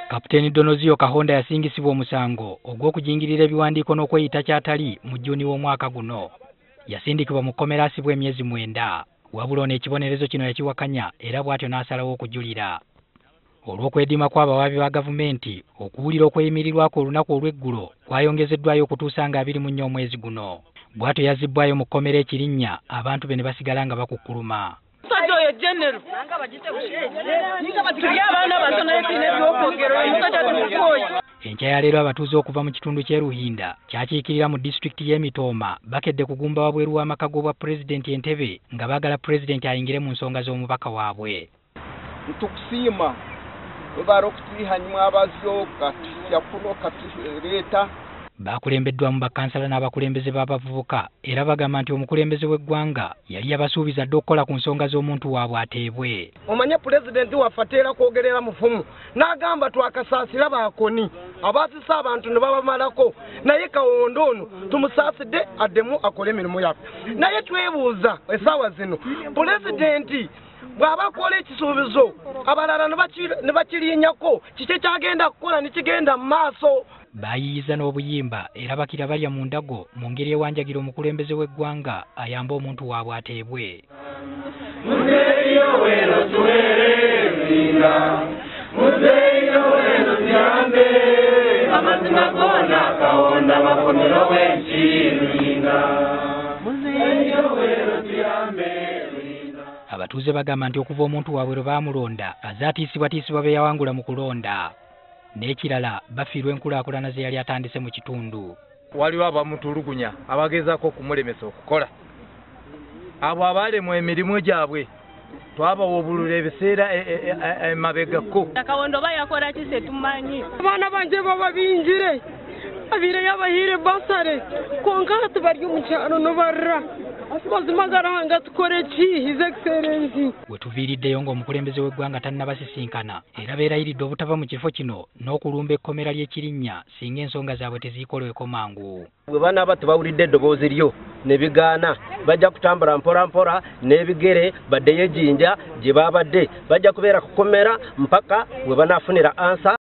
Kapiteeni Donozio Kahonda yasingisibwa omusango ogw'okujingirira ebiwandiiko n'okweyita ky'atali mu Juni w'omwaka guno. Yasindikibwa mu kkomera asibwa emyezi 9. Wabula ono ekibonerezo kino yakiwakanya era bw'atyo n'asalawo okujulira. Olw'okwediima kw'abawaabi ba gavumenti okuwulira okweyimirirwako olunaku olw'eggulo kwayongezeddwayo okutuusa nga 24 omwezi guno. Bw'atyo yazzibbwayo mu kkomera ekirinnya abantu be ne basigala nga bakukkuluma. Enkya ya leero abatuuze okuva mu kitundu ky'e Ruhinda kyakiikirira mu disitulikiti y'e Mitooma bakedde kugumba wabweru w'amaka g'obwa pulezidenti Entebbe nga baagala pulezidenti ayingire mu nsonga z'omubaka waabwe. Ntukusiima webale okutwihanywa abazyo katusya kuno katuleeta. Bakulembeddwamu bakansala n'abakulembeze b'abavubuka era bagamba nti omukulembeze w'eggwanga yali yabasuubiza dda okukola ku nsonga z'omuntu waabwe ateebwe. Omanye pulezidenti waffe ateera kwogerera mufumu n'agamba twakasaasira baakoni abaasisa abantu ne babamalako, naye Kawondo ono tumusaasidde addemu akole emirimu yaffe. Naye twebuuza essaawa zino pulezidenti bw'aba akola ekisuubizo abalala ne bakirinyako kiki kyagenda kukola ne kigenda mu maaso. Bayiyiza n'obuyimba era bakira balya mu ndago mu ngeri ewanjagira omukulembeze w'eggwanga ayambe omuntu waabwe ateebwe. Abatuuze bagamba nti okuva omuntu waabwe lwe baamulonda azze atiisibwatiisibwa be yawangula mu kulonda. N'ekirala bafiirwa enkulaakulana ze yali atandise mu kitundu. Waliwo abamutulugunya abagezaako okumulemesa okukola. Abo abaalemwa emirimu gyabwe twabawa obululu ebiseera emabegako. Kawondo bayakola ki setumanyi. Abaana banje baba binjire abireyo abahire basare konka hati bari omu kyaro nibarira. Mazima garahanga tukore ki His Excellency. We tuviiriddeyo ng'omukulembeze w'eggwanga tannabasisinkana era beerayiridde obutava mu kifo kino n'okulumba ekkomera ly'ekirinnya singa ensonga zaabwe teziikolweko mangu. Bwe banaaba tebawulidde eddoboozi lyo ne bigaana bajja kutambula mpola mpola n'ebigere baddeyo ejjinja gye baabadde, bajja kubeera ku kkomera mpaka bwe banaafunira ansa.